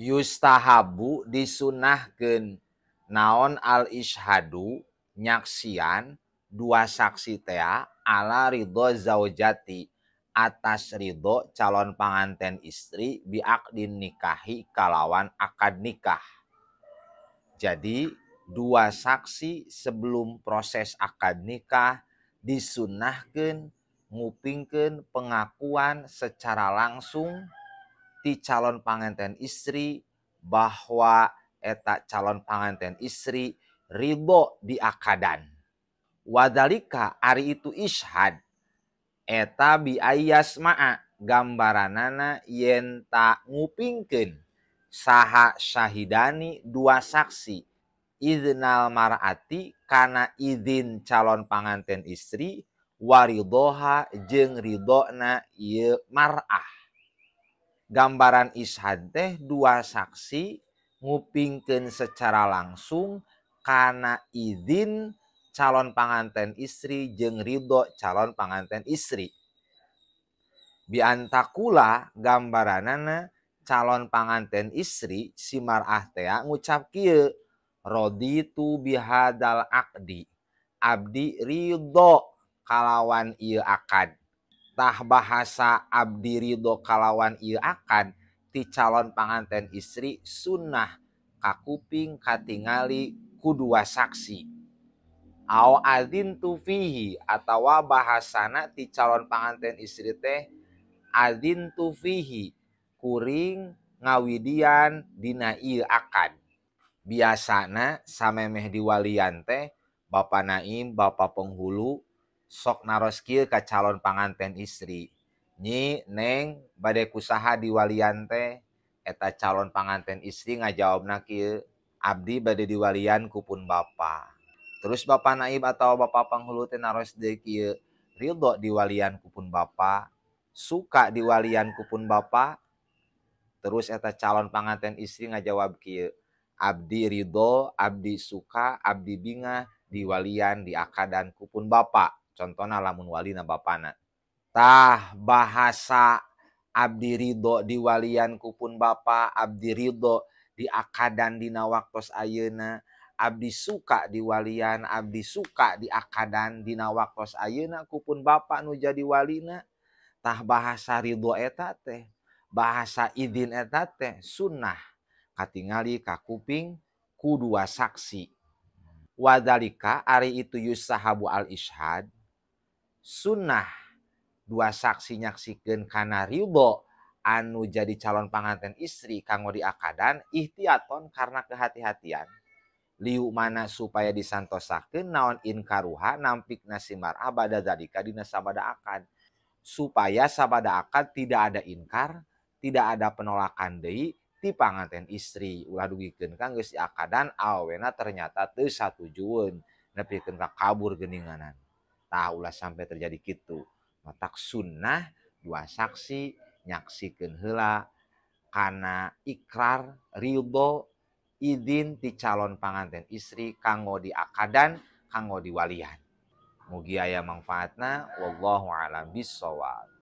Yustahabu disunahkeun naon al ishadu nyaksian dua saksi tea ala ridho zaujati atas ridho calon panganten istri biaqdin nikahi kalawan akad nikah. Jadi dua saksi sebelum proses akad nikah disunahkeun ngupingkeun pengakuan secara langsung ti calon panganten istri bahwa eta calon panganten istri ridho diakadan. Wadalika ari itu ishad eta bi ayyasma'a gambaranana yen ta ngupingkeun saha syahidani dua saksi idznal mar'ati kana izin calon panganten istri waridhoha jeung ridhona ieu mar'ah. Gambaran ishad teh dua saksi ngupingkeun secara langsung kana izin calon panganten istri jeung ridho calon panganten istri. Biantakula gambaranana calon panganten istri si mar'ah tea ngucap kieu raditu bihadzal aqdi abdi ridho kalawan ieu akad. Tah bahasa abdi ridho kalawan ieu akad ti calon panganten istri sunnah kakuping katingali ku dua saksi. Au adzintu fihi atawa bahasana ti calon panganten istri teh adzintu fihi kuring ngawidian dina ieu akad. Biasana samemeh diwalian teh Bapak Naim, Bapak Penghulu sok naros kieu ka calon panganten istri. Nyi, Neng, bade kusaha diwalian teh? Eta calon panganten istri ngajawabna kieu, abdi bade diwalian ku pun bapa. Terus Bapak Naib atau Bapak Penghulu teh naros deui kieu, ridho diwalian ku pun bapa, suka diwalian ku pun bapa. Terus eta calon panganten istri ngajawab kieu, abdi ridho, abdi suka, abdi bingah diwalian diakadan ku pun bapa. Contona lamun walina bapana. Tah bahasa abdi ridho diwalian ku pun bapa, abdi ridho diakadan dina waktos ayeuna, abdi suka diwalian, abdi suka diakadan dina waktos ayeuna ku pun bapa nu jadi walina. Tah bahasa ridho eta teh, bahasa izin eta teh sunnah katingali kakuping ku dua saksi. Wadalika ari itu yusahabu al ishad sunnah dua saksi nyaksikeun kana ridho anu jadi calon panganten istri kanggo diakadan ihtiaton karena kehati-hatian liu mana supaya disantosakeun naon inkaruha nampikna si mar'ah bada zalika dina sabada akad, supaya sabada akad tidak ada inkar, tidak ada penolakan deui ti panganten istri. Ulah dugikeun ka geus diakadan awena ternyata teu satujueun nepikeun ka kabur geuninganan. Tah ulah sampai terjadi kitu. Matak sunnah dua saksi nyaksikeun heula kana ikrar ridho izin ti calon panganten istri kanggo diakadan kanggo diwalian. Mugi aya mangfaatna, wallahu a'lam bissawab.